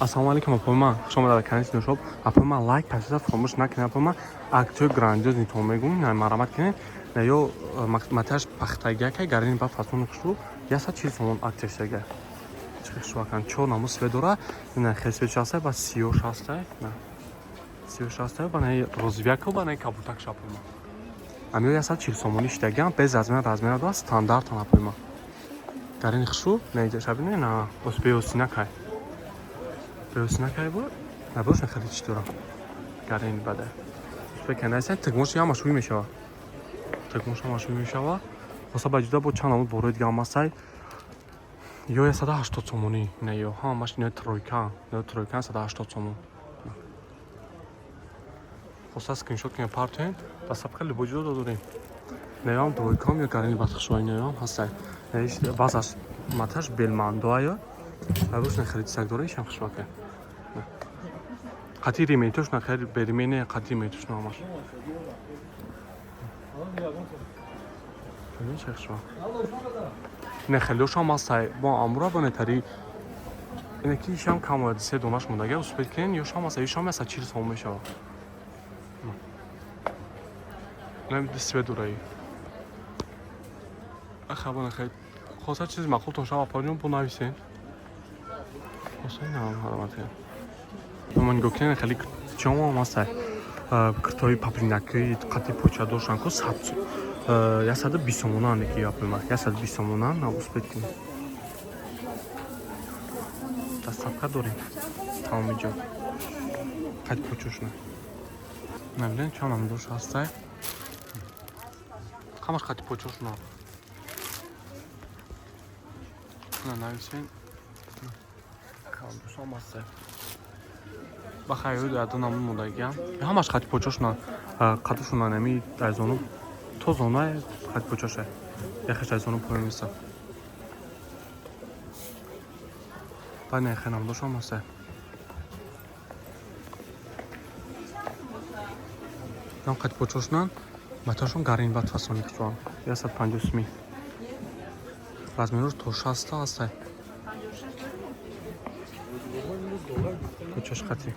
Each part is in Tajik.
Ассалому алайкум, апои ман. Хуш омадед ба канали Синошоп. Апои ман, лайк, подписка фаромӯш накунед. Апои ман, акцияи грандиозный то мегӯм, на марамат кунед. На ё маташ пахтагиакай гарини ба фасон хушу 140 сомон акция шудага. Чӣ хушу акан чор намуд свет дора. На хел свет шастай ба сиё шастай. На. Сиё шастай ба на розовяка ба на кабутак шапои ман. Амиё 140 сомонӣ шудагиам без размера, размера дора стандартан, апои ман. Гарини хушу на иҷа шабине на оспеосинакай. Беосинакай бо набош хеле чӣ дорам. Гарини бада. Успеканайсан тигмош ҳамаш ҳуй мешава. Тигмош ҳамаш ҳуй мешава. Хоса ба ҷуда бо чанд намуд борои дига ҳам ҳастай. Ё 180 сомонӣ, не ё ҳамаш ино тройка, ино тройка 180 сомон. Хоса скриншот кунем, партоем, доставка любой ҷудо дорем. Не ям двойкам ё гарини бадхушвай не ям ҳастай. Баъз аз маташ белмандоа ё набош на хеле чизак дора, ишам хушвака. Қати рементош на хеле беримене қати рементош на ҳамаш. Не хелеошам ҳастай бо амура бо нетари ине ки ишам кам ояд, се донаш мондага, успеть кунен, ёшам ҳаста, ишам ҳаста 40 сом мешава. Нами свет дораи. Аха бо хел хоса чизи маъқултон шава, апаҷон, бо нависен. Хоса ина ҳарамат кунен. Ама нигоҳ кунен, хеле чиҳом ҳастай. Киртои паплинаки қати поча доштан ку 120 сомонан ки япима 120 сомонан, на успеть кунем. Доставка дорем тамоми ҷо. Қати почошна. Набинем чанд ам дош ҳастай. Ҳамаш қати почошна. На нависен. Душам ҳастай. Ба хайр ду намуд мондагиам. Ҳамаш қати почошна. Қадушона нами айзону то зона қати почоша. Яхеш айзону поён меса. Ба не хенам дошам ҳастай. Нам қати почошнан маташон гарин бад фасони хушван. 150 сми. Размерош то 60 ҳастай. Почош қати.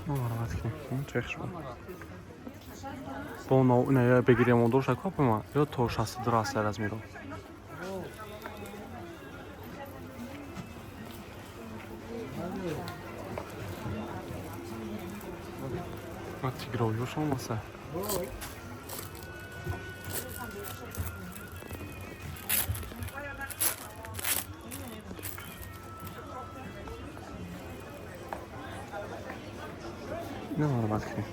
Марамат кунем. Чӣ хушван. Бо но ина бегирем он доша копима ё то 62 ҳастай размеро. Ма тигровиёшон ҳастай. Ина марамат кунем.